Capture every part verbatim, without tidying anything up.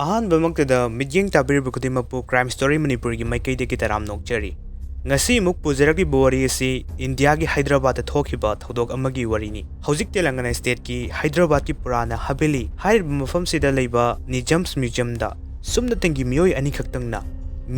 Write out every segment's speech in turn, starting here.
ꯑꯍꯥꯟꯕꯃꯛꯇꯗ ꯃꯤꯠꯌꯦꯡ ꯇꯥꯕꯤꯔꯤꯕ ꯈꯨꯗꯤꯡꯃꯛꯄꯨ Crime Story ꯃꯅꯤꯄꯨꯔꯒꯤ ꯃꯥꯏꯀꯩꯗꯒꯤ ꯇꯔꯥꯝꯅ ꯑꯣꯛꯆꯔꯤ꯫ ꯉꯁꯤ ꯑꯃꯨꯛ ꯄꯨꯖꯔꯛꯂꯤꯕ ꯋꯥꯔꯤ ꯑꯁꯤ ꯏꯟꯗꯤꯌꯥꯒꯤ ꯍꯥꯏꯗ꯭ꯔꯕꯥꯗꯇ ꯊꯣꯛꯈꯤꯕ ꯊꯧꯗꯣꯛ ꯑꯃꯒꯤ ꯋꯥꯔꯤꯅꯤ꯫ ꯍꯧꯖꯤꯛ ꯇꯦꯂꯪꯒꯅꯥ stateꯀꯤ ꯍꯥꯏꯗ꯭ꯔꯕꯥꯗꯀꯤ ꯄꯨꯔꯥꯅ ꯍꯕꯦꯂꯤ ꯍꯥꯏꯔꯤꯕ ꯃꯐꯝꯁꯤꯗ ꯂꯩꯕ ꯅꯤꯖꯥꯝꯁ museumꯗ ꯁꯨꯞꯅꯇꯪꯒꯤ ꯃꯤꯑꯣꯏ ꯑꯅꯤꯈꯛꯇꯪꯅ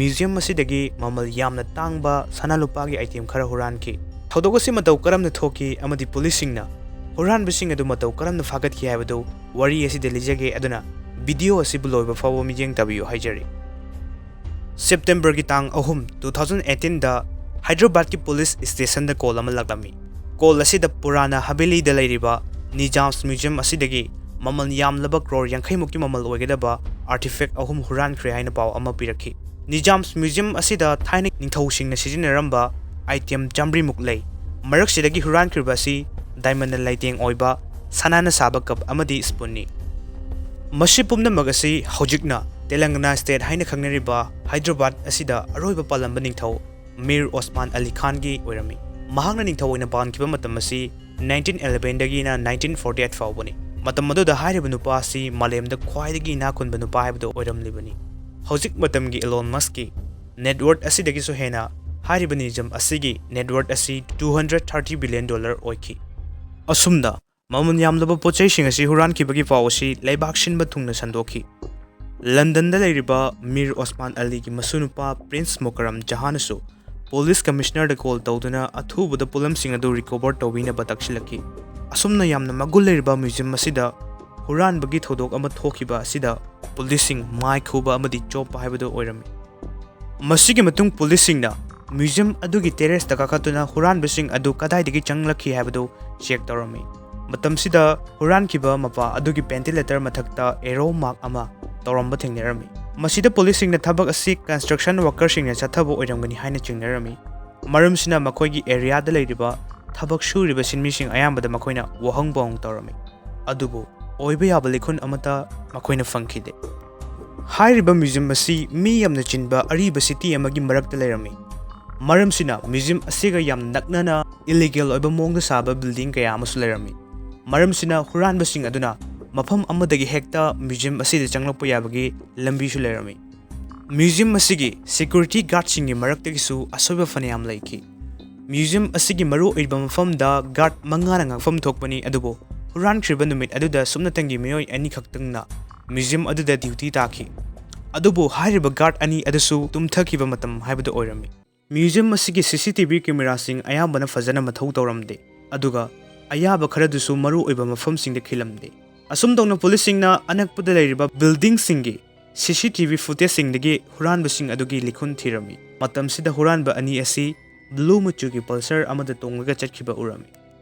museum ꯑꯁꯤꯗꯒꯤ ꯃꯃꯜ ꯌꯥꯝꯅ ꯇꯥꯡꯕ ꯁꯅꯥ ꯂꯨꯄꯥꯒꯤ item ꯈꯔ ꯍꯨꯔꯥꯟꯈꯤ꯫ ꯊꯧꯗꯣꯛ ꯑꯁꯤ ꯃꯇꯧ ꯀꯔꯝꯅ ꯊꯣꯛꯈꯤ ꯑꯃꯗꯤ ꯄꯨꯂꯤꯁꯁꯤꯡꯅ ꯍꯨꯔꯥꯟꯕꯁꯤꯡ ꯑꯗꯨ ꯃꯇꯧ ꯀꯔꯝꯅ ꯐꯥꯒꯠꯈꯤ ꯍꯥꯏꯕꯗꯨ ꯋꯥꯔꯤ ꯑꯁꯤꯗ ꯂꯤꯖꯒꯦ, ꯑꯗꯨꯅ video ꯑꯁꯤꯕꯨ ꯂꯣꯏꯕ ꯐꯥꯎꯕ ꯃꯤꯠꯌꯦꯡ ꯇꯥꯕꯤꯌꯨ ꯍꯥꯏꯖꯔꯤ꯫ Septemberꯒꯤ ꯇꯥꯡ ꯑꯍꯨꯝ, two thousand eighteenꯗ ꯍꯥꯏꯗ꯭ꯔꯕꯥꯗꯀꯤ ꯄꯨꯂꯤꯁ stationꯗ call ꯑꯃ ꯂꯥꯛꯂꯝꯃꯤ꯫ Call ꯑꯁꯤꯗ ꯄꯨꯔꯥꯅ ꯍꯕꯦꯂꯤꯗ ꯂꯩꯔꯤꯕ ꯅꯤꯖꯥꯝꯁ museum ꯑꯁꯤꯗꯒꯤ ꯃꯃꯜ ꯌꯥꯝꯂꯕ ꯀ꯭ꯔꯣꯔ ꯌꯥꯡꯈꯩ ꯃꯨꯛꯀꯤ ꯃꯃꯜ ꯑꯣꯏꯒꯗꯕ artifact ꯑꯍꯨꯝ ꯍꯨꯔꯥꯟꯈ꯭ꯔꯦ ꯍꯥꯏꯅ ꯄꯥꯎ ꯑꯃ ꯄꯤꯔꯛꯈꯤ꯫ ꯅꯤꯖꯥꯝꯁ museum ꯑꯁꯤꯗ ꯊꯥꯏꯅ ꯅꯤꯡꯊꯧꯁꯤꯡꯅ ꯁꯤꯖꯤꯟꯅꯔꯝꯕ item ꯆꯥꯃꯔꯤꯃꯨꯛ ꯂꯩ꯫ ꯃꯔꯛꯁꯤꯗꯒꯤ ꯍꯨꯔꯥꯟꯈ꯭ꯔꯤꯕ ꯑꯁꯤ diamondꯅ ꯂꯩꯇꯦꯡ ꯑꯣꯏꯕ ꯁꯅꯥꯅ ꯁꯥꯕ cup ꯑꯃꯗꯤ spoonꯅꯤ꯫ ꯃꯁꯤ ꯄꯨꯝꯅꯃꯛ ꯑꯁꯤ ꯍꯧꯖꯤꯛꯅ ꯇꯦꯂꯪꯒꯅꯥ state ꯍꯥꯏꯅ ꯈꯪꯅꯔꯤꯕ ꯍꯥꯏꯗ꯭ꯔꯕꯥꯗ ꯑꯁꯤꯗ ꯑꯔꯣꯏꯕ ꯄꯥꯜꯂꯝꯕ ꯅꯤꯡꯊꯧ ꯃꯤꯔ ꯑꯣꯁꯃꯥꯟ ꯑꯂꯤ ꯈꯥꯟꯒꯤ ꯑꯣꯏꯔꯝꯃꯤ꯫ ꯃꯍꯥꯛꯅ ꯅꯤꯡꯊꯧ ꯑꯣꯏꯅ ꯄꯥꯟꯈꯤꯕ ꯃꯇꯝ ꯑꯁꯤ nineteen elevenꯗꯒꯤꯅ nineteen forty eight ꯐꯥꯎꯕꯅꯤ꯫ ꯃꯇꯝ ꯑꯗꯨꯗ ꯍꯥꯏꯔꯤꯕ ꯅꯨꯄꯥ ꯑꯁꯤ ꯃꯥꯂꯦꯝꯗ ꯈ꯭ꯋꯥꯏꯗꯒꯤ ꯏꯅꯥꯛ ꯈꯨꯟꯕ ꯅꯨꯄꯥ ꯍꯥꯏꯕꯗꯨ ꯑꯣꯏꯔꯝꯂꯤꯕꯅꯤ꯫ ꯍꯧꯖꯤꯛ ꯃꯇꯝꯒꯤ Elon Muskꯀꯤ net worth ꯑꯁꯤꯗꯒꯤꯁꯨ ꯍꯦꯟꯅ ꯍꯥꯏꯔꯤꯕ ꯅꯤꯖꯝ ꯑꯁꯤꯒꯤ net worth ꯑꯁꯤ two hundred thirty billion dollar ꯑꯣꯏꯈꯤ꯫ ꯑꯁꯨꯝꯅ ꯃꯃꯜ ꯌꯥꯝꯂꯕ ꯄꯣꯠꯆꯩꯁꯤꯡ ꯑꯁꯤ ꯍꯨꯔꯥꯟꯈꯤꯕꯒꯤ ꯄꯥꯎ ꯑꯁꯤ ꯂꯩꯕꯥꯛ ꯁꯤꯟꯕ ꯊꯨꯡꯅ ꯁꯟꯗꯣꯛꯈꯤ꯫ ꯂꯟꯗꯟꯗ ꯂꯩꯔꯤꯕ ꯃꯤꯔ ꯑꯣꯁꯃꯥꯟ ꯑꯂꯤꯒꯤ ꯃꯁꯨꯅꯨꯄꯥ ꯄ꯭ꯔꯤꯟꯁ ꯃꯣꯀꯔꯝ ꯖꯍꯥꯟꯅꯁꯨ ꯄꯨꯂꯤꯁ ꯀꯃꯤꯁꯅꯔꯗ call ꯇꯧꯗꯨꯅ ꯑꯊꯨꯕꯗ ꯄꯣꯠꯂꯝꯁꯤꯡ ꯑꯗꯨ recover ꯇꯧꯕꯤꯅꯕ ꯇꯛꯁꯤꯜꯂꯛꯈꯤ꯫ ꯑꯁꯨꯝꯅ ꯌꯥꯝꯅ ꯃꯒꯨꯟ ꯂꯩꯔꯕ museum ꯑꯁꯤꯗ ꯍꯨꯔꯥꯟꯕꯒꯤ ꯊꯧꯗꯣꯛ ꯑꯃ ꯊꯣꯛꯈꯤꯕ ꯑꯁꯤꯗ ꯄꯨꯂꯤꯁꯁꯤꯡ ꯃꯥꯏ ꯈꯨꯕ ꯑꯃꯗꯤ ꯆꯣꯞꯄ ꯍꯥꯏꯕꯗꯨ ꯑꯣꯏꯔꯝꯃꯤ꯫ ꯃꯁꯤꯒꯤ ꯃꯇꯨꯡ ꯄꯨꯂꯤꯁꯁꯤꯡꯅ museum ꯑꯗꯨꯒꯤ terraceꯇ ꯀꯥꯈꯠꯇꯨꯅ ꯍꯨꯔꯥꯟꯕꯁꯤꯡ ꯑꯗꯨ ꯀꯗꯥꯏꯗꯒꯤ ꯆꯪꯂꯛꯈꯤ ꯍꯥꯏꯕꯗꯨ check ꯇꯧꯔꯝꯃꯤ꯫ ꯃꯇꯝꯁꯤꯗ ꯍꯨꯔꯥꯟꯈꯤꯕ ꯃꯄꯥ ꯑꯗꯨꯒꯤ ventilator ꯃꯊꯛꯇ arrow mark ꯑꯃ ꯇꯧꯔꯝꯕ ꯊꯦꯡꯅꯔꯝꯃꯤ꯫ ꯃꯁꯤꯗ ꯄꯨꯂꯤꯁꯁꯤꯡꯅ ꯊꯕꯛ ꯑꯁꯤ construction workerꯁꯤꯡꯅ ꯆꯠꯊꯕ ꯑꯣꯏꯔꯝꯒꯅꯤ ꯍꯥꯏꯅ ꯆꯤꯡꯅꯔꯝꯃꯤ꯫ ꯃꯔꯝꯁꯤꯅ ꯃꯈꯣꯏꯒꯤ areaꯗ ꯂꯩꯔꯤꯕ ꯊꯕꯛ ꯁꯨꯔꯤꯕ ꯁꯤꯟꯃꯤꯁꯤꯡ ꯑꯌꯥꯝꯕꯗ ꯃꯈꯣꯏꯅ ꯋꯥꯍꯪ ꯄꯥꯎꯍꯪ ꯇꯧꯔꯝꯃꯤ꯫ ꯑꯗꯨꯕꯨ ꯑꯣꯏꯕ ꯌꯥꯕ ꯂꯤꯈꯨꯟ ꯑꯃꯠꯇ ꯃꯈꯣꯏꯅ ꯐꯪꯈꯤꯗꯦ꯫ ꯍꯥꯏꯔꯤꯕ museum ꯑꯁꯤ ꯃꯤ ꯌꯥꯝꯅ ꯆꯤꯟꯕ ꯑꯔꯤꯕ city ꯑꯃꯒꯤ ꯃꯔꯛꯇ ꯂꯩꯔꯝꯃꯤ꯫ ꯃꯔꯝꯁꯤꯅ museum ꯑꯁꯤꯒ ꯌꯥꯝ ꯅꯛꯅꯅ illegal ꯑꯣꯏꯕ ꯃꯑꯣꯡꯗ ꯁꯥꯕ building ꯀꯌꯥ ꯑꯃꯁꯨ ꯂꯩꯔꯝꯃꯤ꯫ ꯃꯔꯝꯁꯤꯅ ꯍꯨꯔꯥꯟꯕꯁꯤꯡ ꯑꯗꯨꯅ ꯃꯐꯝ ꯑꯃꯗꯒꯤ ꯍꯦꯛꯇ ꯃ꯭ꯌꯨꯖꯤꯌꯝ ꯑꯁꯤꯗ ꯆꯪꯂꯛꯄ ꯌꯥꯕꯒꯤ ꯂꯝꯕꯤꯁꯨ ꯂꯩꯔꯝꯃꯤ꯫ ꯃ꯭ꯌꯨꯖꯤꯌꯝ ꯑꯁꯤꯒꯤ ꯁꯦꯀ꯭ꯌꯨꯔꯤꯇꯤ ꯒꯥꯔꯗꯁꯤꯡꯒꯤ ꯃꯔꯛꯇꯒꯤꯁꯨ ꯑꯁꯣꯏꯕ ꯐꯅꯌꯥꯝ ꯂꯩꯈꯤ꯫ ꯃ꯭ꯌꯨꯖꯤꯌꯝ ꯑꯁꯤꯒꯤ ꯃꯔꯨꯑꯣꯏꯕ ꯃꯐꯝꯗ ꯒꯥꯔꯗ ꯃꯉꯥꯅ ꯉꯥꯛꯐꯝ ꯊꯣꯛꯄꯅꯤ, ꯑꯗꯨꯕꯨ ꯍꯨꯔꯥꯟꯈ꯭ꯔꯤꯕ ꯅꯨꯃꯤꯠ ꯑꯗꯨꯗ ꯁꯨꯞꯅꯇꯪꯒꯤ ꯃꯤꯑꯣꯏ ꯑꯅꯤꯈꯛꯇꯪꯅ ꯃ꯭ꯌꯨꯖꯤꯌꯝ ꯑꯗꯨꯗ ꯗ꯭ꯌꯨꯇꯤ ꯇꯥꯈꯤ꯫ ꯑꯗꯨꯕꯨ ꯍꯥꯏꯔꯤꯕ ꯒꯥꯔꯗ ꯑꯅꯤ ꯑꯗꯨꯁꯨ ꯇꯨꯝꯊꯈꯤꯕ ꯃꯇꯝ ꯍꯥꯏꯕꯗꯨ ꯑꯣꯏꯔꯝꯃꯤ꯫ ꯃ꯭ꯌꯨꯖꯤꯌꯝ ꯑꯁꯤꯒꯤ ꯁꯤ ꯁꯤ ꯇꯤ ꯚꯤ ꯀꯦꯃꯦꯔꯥꯁꯤꯡ ꯑꯌꯥꯝꯕꯅ ꯐꯖꯅ ꯃꯊꯧ ꯇꯧꯔꯝꯗꯦ, ꯑꯗꯨꯒ ꯑꯌꯥꯕ ꯈꯔꯗꯨꯁꯨ ꯃꯔꯨꯑꯣꯏꯕ ꯃꯐꯝꯁꯤꯡꯗ ꯈꯤꯜꯂꯝꯗꯦ꯫ ꯑꯁꯨꯝ ꯇꯧꯅ ꯄꯨꯂꯤꯁꯁꯤꯡꯅ ꯑꯅꯛꯄꯗ ꯂꯩꯔꯤꯕ ꯕꯤꯜꯗꯤꯡꯁꯤꯡꯒꯤ ꯁꯤ ꯁꯤ ꯇꯤ ꯚꯤ ꯐꯨꯇꯦꯖꯁꯤꯡꯗꯒꯤ ꯍꯨꯔꯥꯟꯕꯁꯤꯡ ꯑꯗꯨꯒꯤ ꯂꯤꯈꯨꯟ ꯊꯤꯔꯝꯃꯤ꯫ ꯃꯇꯝꯁꯤꯗ ꯍꯨꯔꯥꯟꯕ ꯑꯅꯤ ꯑꯁꯤ ꯕ꯭ꯂꯨ ꯃꯆꯨꯒꯤ ꯄꯜꯁꯔ ꯑꯃꯗ ꯇꯣꯡꯂꯒ ꯆꯠꯈꯤꯕ ꯎꯔꯝꯃꯤ꯫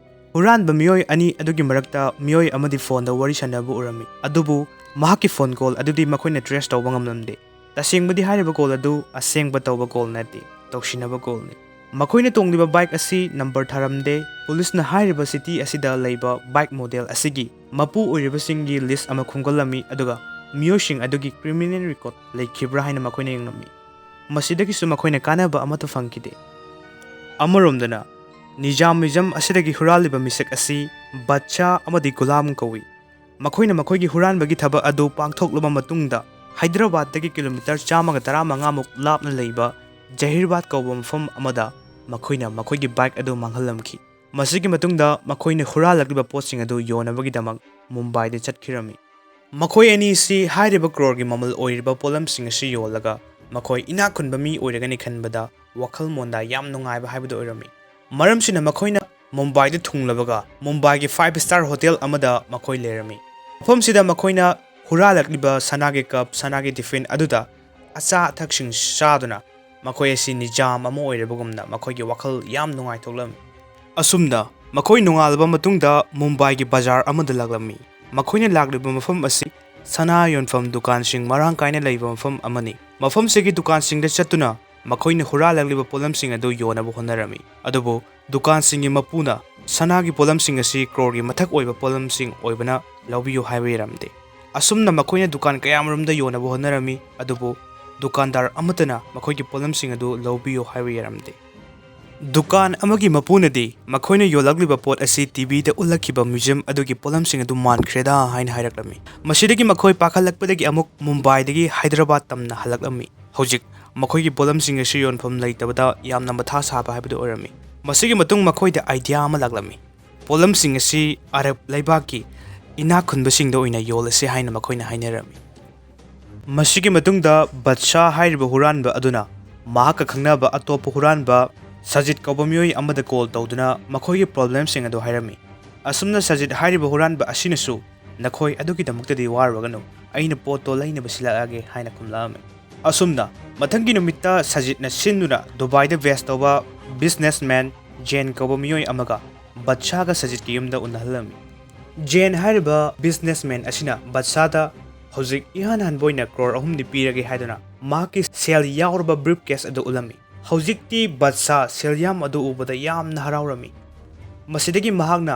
ꯍꯨꯔꯥꯟꯕ ꯃꯤꯑꯣꯏ ꯑꯅꯤ ꯑꯗꯨꯒꯤ ꯃꯔꯛꯇ ꯃꯤꯑꯣꯏ ꯑꯃꯗꯤ ꯐꯣꯟꯗ ꯋꯥꯔꯤ ꯁꯥꯟꯅꯕ ꯎꯔꯝꯃꯤ, ꯑꯗꯨꯕꯨ ꯃꯍꯥꯛꯀꯤ ꯐꯣꯟ ꯀꯣꯜ ꯑꯗꯨꯗꯤ ꯃꯈꯣꯏꯅ ꯇ꯭ꯔꯦꯁ ꯇꯧꯕ ꯉꯝꯂꯝꯗꯦ꯫ ꯇꯁꯦꯡꯕꯗꯤ ꯍꯥꯏꯔꯤꯕ ꯀꯣꯜ ꯑꯗꯨ ꯑꯁꯦꯡꯕ ꯇꯧꯕ ꯀꯣꯜ ꯅꯠꯇꯦ, ꯇꯧꯁꯤꯟꯅꯕ ꯀꯣꯜꯅꯤ꯫ ꯃꯈꯣꯏꯅ ꯇꯣꯡꯂꯤꯕ ꯕꯥꯏꯛ ꯑꯁꯤ ꯅꯝꯕꯔ ꯊꯥꯔꯝꯗꯦ꯫ ꯄꯨꯂꯤꯁꯅ ꯍꯥꯏꯔꯤꯕ ꯁꯤꯇꯤ ꯑꯁꯤꯗ ꯂꯩꯕ ꯕꯥꯏꯛ ꯃꯣꯗꯦꯜ ꯑꯁꯤꯒꯤ ꯃꯄꯨ ꯑꯣꯏꯔꯤꯕꯁꯤꯡꯒꯤ ꯂꯤꯁ ꯑꯃ ꯈꯣꯝꯒꯠꯂꯝꯃꯤ, ꯑꯗꯨꯒ ꯃꯤꯑꯣꯏꯁꯤꯡ ꯑꯗꯨꯒꯤ ꯀ꯭ꯔꯤꯃꯤꯅꯦꯜ ꯔꯦꯀꯣꯔꯗ ꯂꯩꯈꯤꯕ꯭ꯔꯥ ꯍꯥꯏꯅ ꯃꯈꯣꯏꯅ ꯌꯦꯡꯂꯝꯃꯤ꯫ ꯃꯁꯤꯗꯒꯤꯁꯨ ꯃꯈꯣꯏꯅ ꯀꯥꯟꯅꯕ ꯑꯃꯠꯇ ꯐꯪꯈꯤꯗꯦ꯫ ꯑꯃꯔꯣꯝꯗꯅ, ꯅꯤꯖꯥꯝ ꯃ꯭ꯌꯨꯖꯤꯌꯝ ꯑꯁꯤꯗꯒꯤ ꯍꯨꯔꯥꯜꯂꯤꯕ ꯃꯤꯁꯛ ꯑꯁꯤ ꯕꯠꯁꯥ ꯑꯃꯗꯤ ꯒꯨꯂꯥꯝ ꯀꯧꯏ꯫ ꯃꯈꯣꯏꯅ ꯃꯈꯣꯏꯒꯤ ꯍꯨꯔꯥꯟꯕꯒꯤ ꯊꯕꯛ ꯑꯗꯨ ꯄꯥꯡꯊꯣꯛꯂꯕ ꯃꯇꯨꯡꯗ, ꯍꯥꯏꯗ꯭ꯔꯕꯥꯗꯇꯒꯤ ꯀꯤꯂꯣꯃꯤꯇꯔ ꯆꯥꯝꯃꯒ ꯇꯔꯥꯃꯉꯥꯃꯨꯛ ꯂꯥꯞꯅ ꯂꯩꯕ ꯖꯍꯤꯔꯕꯥꯗ ꯀꯧꯕ ꯃꯐꯝ ꯑꯃꯗ ꯃꯈꯣꯏꯅ ꯃꯈꯣꯏꯒꯤ ꯕꯥꯏꯛ ꯑꯗꯨ ꯃꯥꯡꯍꯜꯂꯝꯈꯤ꯫ ꯃꯁꯤꯒꯤ ꯃꯇꯨꯡꯗ ꯃꯈꯣꯏꯅ ꯍꯨꯔꯥꯜꯂꯛꯂꯤꯕ ꯄꯣꯠꯁꯤꯡ ꯑꯗꯨ ꯌꯣꯟꯅꯕꯒꯤꯗꯃꯛ ꯃꯨꯝꯕꯥꯏꯗ ꯆꯠꯈꯤꯔꯝꯃꯤ꯫ ꯃꯈꯣꯏ ꯑꯅꯤꯁꯤ ꯍꯥꯏꯔꯤꯕ ꯀ꯭ꯔꯣꯔꯒꯤ ꯃꯃꯜ ꯑꯣꯏꯔꯤꯕ ꯄꯣꯠꯂꯝꯁꯤꯡ ꯑꯁꯤ ꯌꯣꯜꯂꯒ ꯃꯈꯣꯏ ꯏꯅꯥꯛ ꯈꯨꯟꯕ ꯃꯤ ꯑꯣꯏꯔꯒꯅꯤ ꯈꯟꯕꯗ ꯋꯥꯈꯜ ꯃꯣꯟꯗ ꯌꯥꯝ ꯅꯨꯡꯉꯥꯏꯕ ꯍꯥꯏꯕꯗꯨ ꯑꯣꯏꯔꯝꯃꯤ꯫ ꯃꯔꯝꯁꯤꯅ ꯃꯈꯣꯏꯅ ꯃꯨꯝꯕꯥꯏꯗ ꯊꯨꯡꯂꯕꯒ ꯃꯨꯝꯕꯥꯏꯒꯤ ꯐꯥꯏꯚ ꯁ꯭ꯇꯥꯔ ꯍꯣꯇꯦꯜ ꯑꯃꯗ ꯃꯈꯣꯏ ꯂꯩꯔꯝꯃꯤ꯫ ꯃꯐꯝꯁꯤꯗ ꯃꯈꯣꯏꯅ ꯍꯨꯔꯥꯜꯂꯛꯂꯤꯕ ꯁꯅꯥꯒꯤ ꯀꯞ, ꯁꯅꯥꯒꯤ ꯇꯤꯐꯤꯟ ꯑꯗꯨꯗ ꯑꯆꯥ ꯑꯊꯛꯁꯤꯡ ꯆꯥꯗꯨꯅ ꯃꯈꯣꯏ ꯑꯁꯤ ꯅꯤꯖꯥꯝ ꯑꯃ ꯑꯣꯏꯔꯕꯒꯨꯝꯅ ꯃꯈꯣꯏꯒꯤ ꯋꯥꯈꯜ ꯌꯥꯝ ꯅꯨꯡꯉꯥꯏꯊꯣꯛꯂꯝꯃꯤ꯫ ꯑꯁꯨꯝꯅ ꯃꯈꯣꯏ ꯅꯣꯡꯉꯥꯜꯂꯕ ꯃꯇꯨꯡꯗ ꯃꯨꯝꯕꯥꯏꯒꯤ ꯕꯖꯥꯔ ꯑꯃꯗ ꯂꯥꯛꯂꯝꯃꯤ꯫ ꯃꯈꯣꯏꯅ ꯂꯥꯛꯂꯤꯕ ꯃꯐꯝ ꯑꯁꯤ ꯁꯅꯥ ꯌꯣꯟꯐꯝ ꯗꯨꯀꯥꯟꯁꯤꯡ ꯃꯔꯥꯡ ꯀꯥꯏꯅ ꯂꯩꯕ ꯃꯐꯝ ꯑꯃꯅꯤ꯫ ꯃꯐꯝꯁꯤꯒꯤ ꯗꯨꯀꯥꯟꯁꯤꯡꯗ ꯆꯠꯇꯨꯅ ꯃꯈꯣꯏꯅ ꯍꯨꯔꯥꯜꯂꯛꯂꯤꯕ ꯄꯣꯠꯂꯝꯁꯤꯡ ꯑꯗꯨ ꯌꯣꯟꯅꯕ ꯍꯣꯠꯅꯔꯝꯃꯤ꯫ ꯑꯗꯨꯕꯨ ꯗꯨꯀꯥꯟꯁꯤꯡꯒꯤ ꯃꯄꯨꯅ ꯁꯅꯥꯒꯤ ꯄꯣꯠꯂꯝꯁꯤꯡ ꯑꯁꯤ ꯀ꯭ꯔꯣꯔꯒꯤ ꯃꯊꯛ ꯑꯣꯏꯕ ꯄꯣꯠꯂꯝꯁꯤꯡ ꯑꯣꯏꯕꯅ ꯂꯧꯕꯤꯌꯨ ꯍꯥꯏꯕ ꯌꯥꯔꯝꯗꯦ꯫ ꯑꯁꯨꯝꯅ ꯃꯈꯣꯏꯅ ꯗꯨꯀꯥꯟ ꯀꯌꯥꯃꯔꯨꯝꯗ ꯌꯣꯟꯅꯕ ꯍꯣꯠꯅꯔꯝꯃꯤ, ꯑꯗꯨꯕꯨ ꯗꯨꯀꯥꯟꯗꯥꯔ ꯑꯃꯠꯇꯅ ꯃꯈꯣꯏꯒꯤ ꯄꯣꯠꯂꯝꯁꯤꯡ ꯑꯗꯨ ꯂꯧꯕꯤꯌꯨ ꯍꯥꯏꯕ ꯌꯥꯔꯝꯗꯦ꯫ ꯗꯨꯀꯥꯟ ꯑꯃꯒꯤ ꯃꯄꯨꯅꯗꯤ ꯃꯈꯣꯏꯅ ꯌꯣꯜꯂꯛꯂꯤꯕ ꯄꯣꯠ ꯑꯁꯤ ꯇꯤꯚꯤꯗ ꯎꯠꯂꯛꯈꯤꯕ ꯃ꯭ꯌꯨꯖꯤꯌꯝ ꯑꯗꯨꯒꯤ ꯄꯣꯠꯂꯝꯁꯤꯡ ꯑꯗꯨ ꯃꯥꯟꯈ꯭ꯔꯦꯗ ꯍꯥꯏꯅ ꯍꯥꯏꯔꯛꯂꯝꯃꯤ꯫ ꯃꯁꯤꯗꯒꯤ ꯃꯈꯣꯏ ꯄꯥꯈꯠꯂꯛꯄꯗꯒꯤ ꯑꯃꯨꯛ ꯃꯨꯝꯕꯥꯏꯗꯒꯤ ꯍꯥꯏꯗ꯭ꯔꯕꯥꯗ ꯇꯝꯅ ꯍꯜꯂꯛꯂꯝꯃꯤ꯫ ꯍꯧꯖꯤꯛ ꯃꯈꯣꯏꯒꯤ ꯄꯣꯠꯂꯝꯁꯤꯡ ꯑꯁꯤ ꯌꯣꯟꯐꯝ ꯂꯩꯇꯕꯗ ꯌꯥꯝꯅ ꯃꯊꯥ ꯁꯥꯕ ꯍꯥꯏꯕꯗꯨ ꯑꯣꯏꯔꯝꯃꯤ꯫ ꯃꯁꯤꯒꯤ ꯃꯇꯨꯡ ꯃꯈꯣꯏꯗ ꯑꯥꯏꯗꯤꯌꯥ ꯑꯃ ꯂꯥꯛꯂꯝꯃꯤ꯫ ꯄꯣꯠꯂꯝꯁꯤꯡ ꯑꯁꯤ ꯑꯔꯕ ꯂꯩꯕꯥꯛꯀꯤ ꯏꯅꯥꯛ ꯈꯨꯟꯕꯁꯤꯡꯗ ꯑꯣꯏꯅ ꯌꯣꯜꯂꯁꯤ ꯍꯥꯏꯅ ꯃꯈꯣꯏꯅ ꯍꯥꯏꯅꯔꯝꯃꯤ꯫ ꯃꯁꯤꯒꯤ ꯃꯇꯨꯡꯗ ꯕꯠꯁꯥ ꯍꯥꯏꯔꯤꯕ ꯍꯨꯔꯥꯟꯕ ꯑꯗꯨꯅ ꯃꯍꯥꯛꯀ ꯈꯪꯅꯕ ꯑꯇꯣꯞꯄ ꯍꯨꯔꯥꯟꯕ ꯁꯖꯤꯠ ꯀꯧꯕ ꯃꯤꯑꯣꯏ ꯑꯃꯗ ꯀꯣꯜ ꯇꯧꯗꯨꯅ ꯃꯈꯣꯏꯒꯤ ꯄ꯭ꯔꯣꯕ꯭ꯂꯦꯝꯁꯤꯡ ꯑꯗꯨ ꯍꯥꯏꯔꯝꯃꯤ꯫ ꯑꯁꯨꯝꯅ ꯁꯖꯤꯠ ꯍꯥꯏꯔꯤꯕ ꯍꯨꯔꯥꯟꯕ ꯑꯁꯤꯅꯁꯨ "ꯅꯈꯣꯏ ꯑꯗꯨꯒꯤꯗꯃꯛꯇꯗꯤ ꯋꯥꯔꯨꯔꯒꯅꯨ, ꯑꯩꯅ ꯄꯣꯠꯇꯣ ꯂꯩꯅꯕ ꯁꯤꯜꯂꯛꯑꯒꯦ" ꯍꯥꯏꯅ ꯈꯨꯝꯂꯛꯑꯝꯃꯤ꯫ ꯑꯁꯨꯝꯅ ꯃꯊꯪꯒꯤ ꯅꯨꯃꯤꯠꯇ ꯁꯖꯤꯠꯅ ꯁꯤꯟꯗꯨꯅ ꯗꯨꯕꯥꯏꯗ ꯕꯦꯁ ꯇꯧꯕ ꯕꯤꯖꯤꯅꯦꯁꯃꯦꯟ ꯖꯦꯟ ꯀꯧꯕ ꯃꯤꯑꯣꯏ ꯑꯃꯒ ꯕꯠꯁꯥꯒ ꯁꯖꯤꯠꯀꯤ ꯌꯨꯝꯗ ꯎꯅꯍꯜꯂꯝꯃꯤ꯫ ꯖꯦꯟ ꯍꯥꯏꯔꯤꯕ ꯕꯤꯖꯤꯅꯦꯁꯃꯦꯟ ꯑꯁꯤꯅ ꯕꯠꯁꯥꯗ ꯍꯧꯖꯤꯛ ꯏꯍꯥꯟ ꯍꯥꯟꯕ ꯑꯣꯏꯅ ꯀ꯭ꯔꯣꯔ ꯑꯍꯨꯝꯗꯤ ꯄꯤꯔꯒꯦ ꯍꯥꯏꯗꯨꯅ ꯃꯍꯥꯛꯀꯤ ꯁꯦꯜ ꯌꯥꯎꯔꯕ ꯕ꯭ꯔꯤꯐ ꯀꯦꯁ ꯑꯗꯨ ꯎꯠꯂꯝꯃꯤ꯫ ꯍꯧꯖꯤꯛꯇꯤ ꯕꯠꯁꯥ ꯁꯦꯜ ꯌꯥꯝ ꯑꯗꯨ ꯎꯕꯗ ꯌꯥꯝꯅ ꯍꯔꯥꯎꯔꯝꯃꯤ꯫ ꯃꯁꯤꯗꯒꯤ ꯃꯍꯥꯛꯅ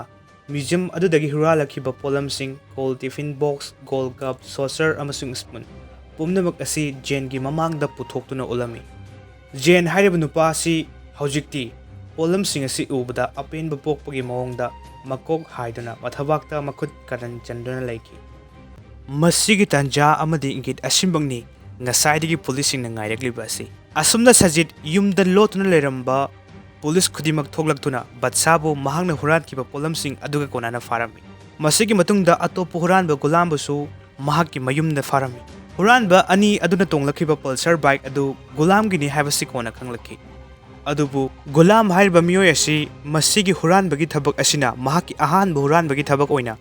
ꯃ꯭ꯌꯨꯖꯤꯌꯝ ꯑꯗꯨꯗꯒꯤ ꯍꯨꯔꯥꯜꯂꯛꯈꯤꯕ ꯄꯣꯠꯂꯝꯁꯤꯡ, ꯒꯣꯜ ꯇꯤꯐꯤꯟ ꯕꯣꯛꯁ, ꯒꯣꯜ ꯀꯞ, ꯁꯣꯁꯔ ꯑꯃꯁꯨꯡ ꯁ꯭ꯄꯨꯟ ꯄꯨꯝꯅꯃꯛ ꯑꯁꯤ ꯖꯦꯟꯒꯤ ꯃꯃꯥꯡꯗ ꯄꯨꯊꯣꯛꯇꯨꯅ ꯎꯠꯂꯝꯃꯤ꯫ ꯖꯦꯟ ꯍꯥꯏꯔꯤꯕ ꯅꯨꯄꯥ ꯑꯁꯤ ꯍꯧꯖꯤꯛꯇꯤ ꯄꯣꯠꯂꯝꯁꯤꯡ ꯑꯁꯤ ꯎꯕꯗ ꯑꯄꯦꯟꯕ ꯄꯣꯛꯄꯒꯤ ꯃꯑꯣꯡꯗ ꯃꯀꯣꯛ ꯍꯥꯏꯗꯨꯅ ꯃꯊꯕꯥꯛꯇ ꯃꯈꯨꯠ ꯀꯔꯟ ꯆꯟꯗꯨꯅ ꯂꯩꯈꯤ꯫ ꯃꯁꯤꯒꯤ ꯇꯥꯟꯖꯥ ꯑꯃꯗꯤ ꯏꯪꯒꯤꯠ ꯑꯁꯤꯃꯛꯅꯤ ꯉꯁꯥꯏꯗꯒꯤ ꯄꯨꯂꯤꯁꯁꯤꯡꯅ ꯉꯥꯏꯔꯛꯂꯤꯕ ꯑꯁꯤ꯫ ꯑꯁꯨꯝꯅ ꯁꯖꯤꯠ ꯌꯨꯝꯗ ꯂꯣꯠꯇꯨꯅ ꯂꯩꯔꯝꯕ ꯄꯨꯂꯤꯁ ꯈꯨꯗꯤꯡꯃꯛ ꯊꯣꯛꯂꯛꯇꯨꯅ ꯕꯠꯁꯥꯕꯨ ꯃꯍꯥꯛꯅ ꯍꯨꯔꯥꯟꯈꯤꯕ ꯄꯣꯠꯂꯝꯁꯤꯡ ꯑꯗꯨꯒ ꯀꯣꯟꯅꯅ ꯐꯥꯔꯝꯃꯤ꯫ ꯃꯁꯤꯒꯤ ꯃꯇꯨꯡꯗ ꯑꯇꯣꯞꯄ ꯍꯨꯔꯥꯟꯕ ꯒꯨꯂꯥꯝꯕꯨꯁꯨ ꯃꯍꯥꯛꯀꯤ ꯃꯌꯨꯝꯗ ꯐꯥꯔꯝꯃꯤ꯫ ꯍꯨꯔꯥꯟꯕ ꯑꯅꯤ ꯑꯗꯨꯅ ꯇꯣꯡꯂꯛꯈꯤꯕ ꯄꯜꯁꯔ ꯕꯥꯏꯛ ꯑꯗꯨ ꯒꯨꯂꯥꯝꯒꯤꯅꯤ ꯍꯥꯏꯕꯁꯤ ꯀꯣꯟꯅ ꯈꯪꯂꯛꯈꯤ꯫ ꯑꯗꯨꯕꯨ ꯒꯨꯂꯥꯝ ꯍꯥꯏꯔꯤꯕ ꯃꯤꯑꯣꯏ ꯑꯁꯤ ꯃꯁꯤꯒꯤ ꯍꯨꯔꯥꯟꯕꯒꯤ ꯊꯕꯛ ꯑꯁꯤꯅ ꯃꯍꯥꯛꯀꯤ ꯑꯍꯥꯟꯕ ꯍꯨꯔꯥꯟꯕꯒꯤ ꯊꯕꯛ ꯑꯣꯏꯅ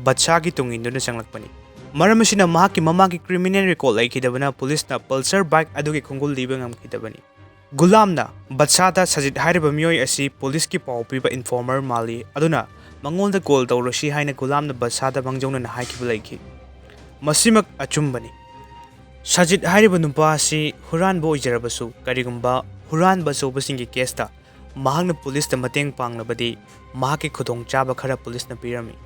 ꯕꯠꯁꯥꯒꯤ ꯇꯨꯡ ꯏꯟꯗꯨꯅ ꯆꯪꯂꯛꯄꯅꯤ꯫ ꯃꯔꯝ ꯑꯁꯤꯅ ꯃꯍꯥꯛꯀꯤ ꯃꯃꯥꯡꯒꯤ ꯀ꯭ꯔꯤꯃꯤꯅꯦꯜ ꯔꯦꯀꯣꯔꯗ ꯂꯩꯈꯤꯗꯕꯅ ꯄꯨꯂꯤꯁꯅ ꯄꯜꯁꯔ ꯕꯥꯏꯛ ꯑꯗꯨꯒꯤ ꯈꯣꯡꯒꯨꯜ ꯂꯤꯕ ꯉꯝꯈꯤꯗꯕꯅꯤ꯫ ꯒꯨꯂꯥꯝꯅ ꯕꯠꯁꯥꯗ ꯁꯖꯤꯠ ꯍꯥꯏꯔꯤꯕ ꯃꯤꯑꯣꯏ ꯑꯁꯤ ꯄꯨꯂꯤꯁꯀꯤ ꯄꯥꯎ ꯄꯤꯕ ꯏꯟꯐꯣꯔꯃꯔ ꯃꯥꯜꯂꯤ, ꯑꯗꯨꯅ ꯃꯉꯣꯟꯗ ꯀꯣꯜ ꯇꯧꯔꯁꯤ ꯍꯥꯏꯅ ꯒꯨꯂꯥꯝꯅ ꯕꯠꯁꯥꯗ ꯃꯥꯡꯖꯧꯅꯅ ꯍꯥꯏꯈꯤꯕ ꯂꯩꯈꯤ꯫ ꯃꯁꯤꯃꯛ ꯑꯆꯨꯝꯕꯅꯤ꯫ ꯁꯖꯤꯠ ꯍꯥꯏꯔꯤꯕ ꯅꯨꯄꯥ ꯑꯁꯤ ꯍꯨꯔꯥꯟꯕ ꯑꯣꯏꯖꯔꯕꯁꯨ, ꯀꯔꯤꯒꯨꯝꯕ ꯍꯨꯔꯥꯟꯕ ꯑꯆꯧꯕꯁꯤꯡꯒꯤ ꯀꯦꯁꯇ ꯃꯍꯥꯛꯅ ꯄꯨꯂꯤꯁꯇ ꯃꯇꯦꯡ ꯄꯥꯡꯂꯕꯗꯤ ꯃꯍꯥꯛꯀꯤ ꯈꯨꯗꯣꯡꯆꯥꯕ ꯈꯔ ꯄꯨꯂꯤꯁꯅ ꯄꯤꯔꯝꯃꯤ꯫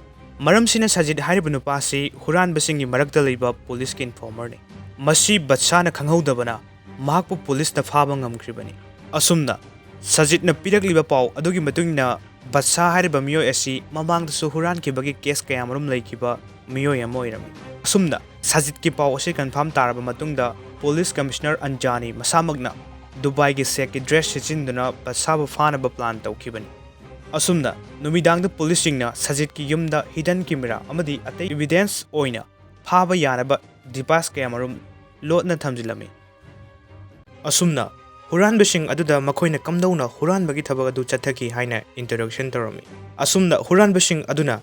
ꯃꯔꯝꯁꯤꯅ ꯁꯖꯤꯠ ꯍꯥꯏꯔꯤꯕ ꯅꯨꯄꯥ ꯑꯁꯤ ꯍꯨꯔꯥꯟꯕꯁꯤꯡꯒꯤ ꯃꯔꯛꯇ ꯂꯩꯕ ꯄꯨꯂꯤꯁꯀꯤ ꯏꯟꯐꯣꯔꯃꯔꯅꯤ꯫ ꯃꯁꯤ ꯕꯠꯁꯥꯅ ꯈꯪꯍꯧꯗꯕꯅ ꯃꯍꯥꯛꯄꯨ ꯄꯨꯂꯤꯁꯅ ꯐꯥꯕ ꯉꯝꯈ꯭ꯔꯤꯕꯅꯤ꯫ ꯑꯁꯨꯝꯅ ꯁꯖꯤꯠꯅ ꯄꯤꯔꯛꯂꯤꯕ ꯄꯥꯎ ꯑꯗꯨꯒꯤ ꯃꯇꯨꯡ ꯏꯟꯅ ꯕꯠꯁꯥ ꯍꯥꯏꯔꯤꯕ ꯃꯤꯑꯣꯏ ꯑꯁꯤ ꯃꯃꯥꯡꯗꯁꯨ ꯍꯨꯔꯥꯟꯈꯤꯕꯒꯤ ꯀꯦꯁ ꯀꯌꯥꯃꯔꯨꯝ ꯂꯩꯈꯤꯕ ꯃꯤꯑꯣꯏ ꯑꯃ ꯑꯣꯏꯔꯝꯃꯤ꯫ ꯑꯁꯨꯝꯅ ꯁꯖꯤꯠꯀꯤ ꯄꯥꯎ ꯑꯁꯤ ꯀꯟꯐꯥꯔꯝ ꯇꯥꯔꯕ ꯃꯇꯨꯡꯗ ꯄꯨꯂꯤꯁ ꯀꯃꯤꯁꯅꯔ ꯑꯟꯖꯥꯅꯤ ꯃꯁꯥꯃꯛꯅ ꯗꯨꯕꯥꯏꯒꯤ ꯁꯦꯛꯀꯤ ꯗ꯭ꯔꯦꯁ ꯁꯦꯠꯆꯤꯟꯗꯨꯅ ꯕꯠꯁꯥꯕꯨ ꯐꯥꯅꯕ ꯄ꯭ꯂꯥꯟ ꯇꯧꯈꯤꯕꯅꯤ꯫ ꯑꯁꯨꯝꯅ ꯅꯨꯃꯤꯗꯥꯡꯗ ꯄꯨꯂꯤꯁꯁꯤꯡꯅ ꯁꯖꯤꯠꯀꯤ ꯌꯨꯝꯗ ꯍꯤꯗꯟ ꯀꯦꯃꯦꯔꯥ ꯑꯃꯗꯤ ꯑꯇꯩ ꯏꯚꯤꯗꯦꯟꯁ ꯑꯣꯏꯅ ꯐꯥꯕ ꯌꯥꯅꯕ ꯗꯤꯚꯥꯏꯁ ꯀꯌꯥꯃꯔꯨꯝ ꯂꯣꯠꯅ ꯊꯝꯖꯤꯜꯂꯝꯃꯤ꯫ ꯑꯁꯨꯝꯅ ꯍꯨꯔꯥꯟꯕꯁꯤꯡ ꯑꯗꯨꯗ ꯃꯈꯣꯏꯅ ꯀꯝꯗꯧꯅ ꯍꯨꯔꯥꯟꯕꯒꯤ ꯊꯕꯛ ꯑꯗꯨ ꯆꯠꯊꯈꯤ ꯍꯥꯏꯅ ꯏꯟꯇꯔꯣꯒꯦꯁꯟ ꯇꯧꯔꯝꯃꯤ꯫ ꯑꯁꯨꯝꯅ ꯍꯨꯔꯥꯟꯕꯁꯤꯡ ꯑꯗꯨꯅ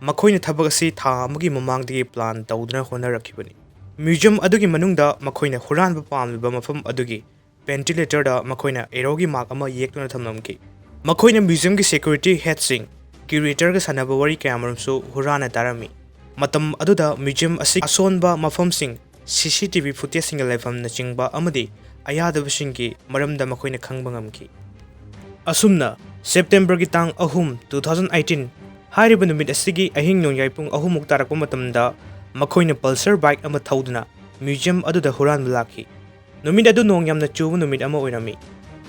ꯃꯈꯣꯏꯅ ꯊꯕꯛ ꯑꯁꯤ ꯊꯥ ꯑꯃꯒꯤ ꯃꯃꯥꯡꯗꯒꯤ ꯄ꯭ꯂꯥꯟ ꯇꯧꯗꯨꯅ ꯍꯣꯠꯅꯔꯛꯈꯤꯕꯅꯤ꯫ ꯃ꯭ꯌꯨꯖꯤꯌꯝ ꯑꯗꯨꯒꯤ ꯃꯅꯨꯡꯗ ꯃꯈꯣꯏꯅ ꯍꯨꯔꯥꯟꯕ ꯄꯥꯝꯂꯤꯕ ꯃꯐꯝ ꯑꯗꯨꯒꯤ ꯚꯦꯟꯇꯤꯂꯦꯇꯔꯗ ꯃꯈꯣꯏꯅ ꯑꯦꯔꯣꯒꯤ ꯃꯥꯔꯛ ꯑꯃ ꯌꯦꯛꯇꯨꯅ ꯊꯝꯂꯝꯈꯤ꯫ ꯃꯈꯣꯏꯅ ꯃ꯭ꯌꯨꯖꯤꯌꯝꯒꯤ ꯁꯦꯀ꯭ꯌꯨꯔꯤꯇꯤ ꯍꯦꯗꯁꯤꯡ, ꯀ꯭ꯌꯨꯔꯦꯇꯔꯒ ꯁꯥꯟꯅꯕ ꯋꯥꯔꯤ ꯀꯌꯥꯃꯔꯨꯝꯁꯨ ꯍꯨꯔꯥꯟꯅ ꯇꯥꯔꯝꯃꯤ꯫ ꯃꯇꯝ ꯑꯗꯨꯗ ꯃ꯭ꯌꯨꯖꯤꯌꯝ ꯑꯁꯤ ꯑꯁꯣꯟꯕ ꯃꯐꯝꯁꯤꯡ, ꯁꯤ ꯁꯤ ꯇꯤ ꯚꯤ ꯐꯨꯇꯦꯖꯁꯤꯡꯒ ꯂꯩꯐꯝꯅꯆꯤꯡꯕ ꯑꯃꯗꯤ ꯑꯌꯥꯗꯕꯁꯤꯡꯒꯤ ꯃꯔꯝꯗ ꯃꯈꯣꯏꯅ ꯈꯪꯕ ꯉꯝꯈꯤ꯫ ꯑꯁꯨꯝꯅ ꯁꯦꯞꯇꯦꯝꯕꯔꯒꯤ ꯇꯥꯡ ꯑꯍꯨꯝ, two thousand eighteen ꯍꯥꯏꯔꯤꯕ ꯅꯨꯃꯤꯠ ꯑꯁꯤꯒꯤ ꯑꯍꯤꯡ ꯅꯣꯡꯌꯥꯏ ꯄꯨꯡ ꯑꯍꯨꯝꯃꯨꯛ ꯇꯥꯔꯛꯄ ꯃꯇꯝꯗ ꯃꯈꯣꯏꯅ ꯄꯜꯁꯔ ꯕꯥꯏꯛ ꯑꯃ ꯊꯧꯗꯨꯅ ꯃ꯭ꯌꯨꯖꯤꯌꯝ ꯑꯗꯨꯗ ꯍꯨꯔꯥꯟꯕ ꯂꯥꯛꯈꯤ꯫ ꯅꯨꯃꯤꯠ ꯑꯗꯨ ꯅꯣꯡ ꯌꯥꯝꯅ ꯆꯨꯕ ꯅꯨꯃꯤꯠ ꯑꯃ ꯑꯣꯏꯔꯝꯃꯤ꯫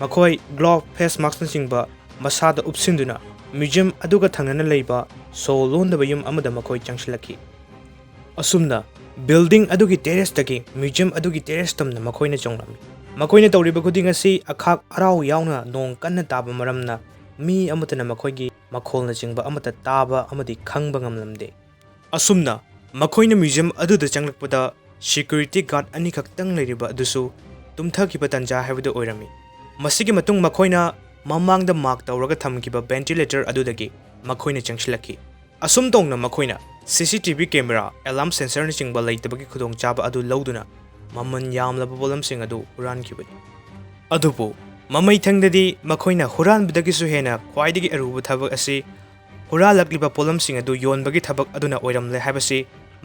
ꯃꯈꯣꯏ ꯒ꯭ꯂꯣꯚ, ꯐꯦꯁ ꯃꯥꯁꯛꯅꯆꯤꯡꯕ ꯃꯁꯥꯗ ꯎꯞꯁꯤꯟꯗꯨꯅ ꯃ꯭ꯌꯨꯖꯤꯌꯝ ꯑꯗꯨꯒ ꯊꯪꯅꯅ ꯂꯩꯕ ꯁꯣ ꯂꯣꯟꯗꯕ ꯌꯨꯝ ꯑꯃꯗ ꯃꯈꯣꯏ ꯆꯪꯁꯤꯜꯂꯛꯈꯤ꯫ ꯑꯁꯨꯝꯅ ꯕꯤꯜꯗꯤꯡ ꯑꯗꯨꯒꯤ ꯇꯦꯔꯦꯁꯇꯒꯤ ꯃ꯭ꯌꯨꯖꯤꯌꯝ ꯑꯗꯨꯒꯤ ꯇꯦꯔꯦꯁ ꯇꯝꯅ ꯃꯈꯣꯏꯅ ꯆꯣꯡꯂꯝꯃꯤ꯫ ꯃꯈꯣꯏꯅ ꯇꯧꯔꯤꯕ ꯈꯨꯗꯤꯡ ꯑꯁꯤ ꯑꯈꯥꯛ ꯑꯔꯥꯎ ꯌꯥꯎꯅ ꯅꯣꯡ ꯀꯟꯅ ꯇꯥꯕ ꯃꯔꯝꯅ ꯃꯤ ꯑꯃꯠꯇꯅ ꯃꯈꯣꯏꯒꯤ ꯃꯈꯣꯜꯅꯆꯤꯡꯕ ꯑꯃꯠꯇ ꯇꯥꯕ ꯑꯃꯗꯤ ꯈꯪꯕ ꯉꯝꯂꯝꯗꯦ꯫ ꯑꯁꯨꯝꯅ ꯃꯈꯣꯏꯅ ꯃ꯭ꯌꯨꯖꯤꯌꯝ ꯑꯗꯨꯗ ꯆꯪꯂꯛꯄꯗ ꯁꯦꯀ꯭ꯌꯨꯔꯤꯇꯤ ꯒꯥꯔꯗ ꯑꯅꯤꯈꯛꯇꯪ ꯂꯩꯔꯤꯕ ꯑꯗꯨꯁꯨ ꯇꯨꯝꯊꯈꯤꯕ ꯇꯥꯟꯖꯥ ꯍꯥꯏꯕꯗꯨ ꯑꯣꯏꯔꯝꯃꯤ꯫ ꯃꯁꯤꯒꯤ ꯃꯇꯨꯡ ꯃꯈꯣꯏꯅ ꯃꯃꯥꯡꯗ ꯃꯥꯔꯛ ꯇꯧꯔꯒ ꯊꯝꯈꯤꯕ ꯚꯦꯟꯇꯤꯂꯦꯇꯔ ꯑꯗꯨꯗꯒꯤ ꯃꯈꯣꯏꯅ ꯆꯪꯁꯤꯜꯂꯛꯈꯤ꯫ ꯑꯁꯨꯝ ꯇꯧꯅ ꯃꯈꯣꯏꯅ C C T V camera, alarm ꯁꯦꯟꯁꯔꯅꯆꯤꯡꯕ ꯂꯩꯇꯕꯒꯤ ꯈꯨꯗꯣꯡꯆꯥꯕ ꯑꯗꯨ ꯂꯧꯗꯨꯅ ꯃꯃꯜ ꯌꯥꯝꯂꯕ ꯄꯣꯠꯂꯝꯁꯤꯡ ꯑꯗꯨ ꯍꯨꯔꯥꯟꯈꯤꯕꯅꯤ꯫ ꯑꯗꯨꯕꯨ ꯃꯃꯩꯊꯪꯗꯗꯤ ꯃꯈꯣꯏꯅ ꯍꯨꯔꯥꯟꯕꯗꯒꯤꯁꯨ ꯍꯦꯟꯅ ꯈ꯭ꯋꯥꯏꯗꯒꯤ ꯑꯔꯨꯕ ꯊꯕꯛ ꯑꯁꯤ ꯍꯨꯔꯥꯜꯂꯛꯂꯤꯕ ꯄꯣꯠꯂꯝꯁꯤꯡ ꯑꯗꯨ ꯌꯣꯟꯕꯒꯤ ꯊꯕꯛ ꯑꯗꯨꯅ ꯑꯣꯏꯔꯝꯂꯦ ꯍꯥꯏꯕꯁꯤ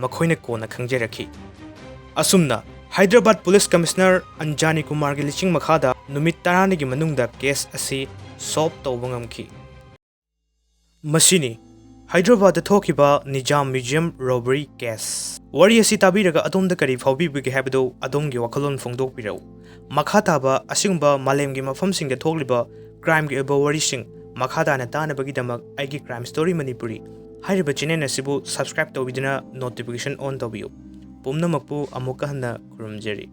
ꯃꯈꯣꯏꯅ ꯀꯣꯟꯅ ꯈꯪꯖꯔꯛꯈꯤ꯫ ꯑꯁꯨꯝꯅ ꯍꯥꯏꯗ꯭ꯔꯕꯥꯗ ꯄꯨꯂꯤꯁ ꯀꯃꯤꯁꯅꯔ ꯑꯟꯖꯥꯅꯤ ꯀꯨꯃꯥꯔꯒꯤ ꯂꯤꯆꯤꯡ ꯃꯈꯥꯗ ꯅꯨꯃꯤꯠ ꯇꯔꯥꯅꯤꯒꯤ ꯃꯅꯨꯡꯗ ꯀꯦꯁ ꯑꯁꯤ ꯁꯣꯜꯕ ꯇꯧꯕ ꯉꯝꯈꯤ꯫ ꯃꯁꯤꯅꯤ ꯍꯥꯏꯗ꯭ꯔꯕꯥꯗꯇ ꯊꯣꯛꯈꯤꯕ ꯅꯤꯖꯥꯝ ꯃ꯭ꯌꯨꯖꯤꯌꯝ ꯔꯣꯕꯔꯤ ꯀꯦꯁ꯫ ꯋꯥꯔꯤ ꯑꯁꯤ ꯇꯥꯕꯤꯔꯒ ꯑꯗꯣꯝꯗ ꯀꯔꯤ ꯐꯥꯎꯕꯤꯕꯒꯦ ꯍꯥꯏꯕꯗꯨ ꯑꯗꯣꯝꯒꯤ ꯋꯥꯈꯜꯂꯣꯟ ꯐꯣꯡꯗꯣꯛꯄꯤꯔꯛꯎ꯫ ꯃꯈꯥ ꯇꯥꯕ ꯑꯁꯤꯒꯨꯝꯕ ꯃꯥꯂꯦꯝꯒꯤ ꯃꯐꯝꯁꯤꯡꯗ ꯊꯣꯛꯂꯤꯕ ꯀ꯭ꯔꯥꯏꯝꯒꯤ ꯑꯣꯏꯕ ꯋꯥꯔꯤꯁꯤꯡ ꯃꯈꯥ ꯇꯥꯅ ꯇꯥꯅꯕꯒꯤꯗꯃꯛ ꯑꯩꯒꯤ Crime Story Manipuri ꯍꯥꯏꯔꯤꯕ ꯆꯦꯅꯦꯜ ꯑꯁꯤꯕꯨ subscribe ꯇꯧꯕꯤꯗꯨꯅ notification on ꯇꯧꯕꯤꯌꯨ꯫ ꯄꯨꯝꯅꯃꯛꯄꯨ ꯑꯃꯨꯛꯀ ꯍꯟꯅ ꯈꯨꯔꯨꯝꯖꯔꯤ꯫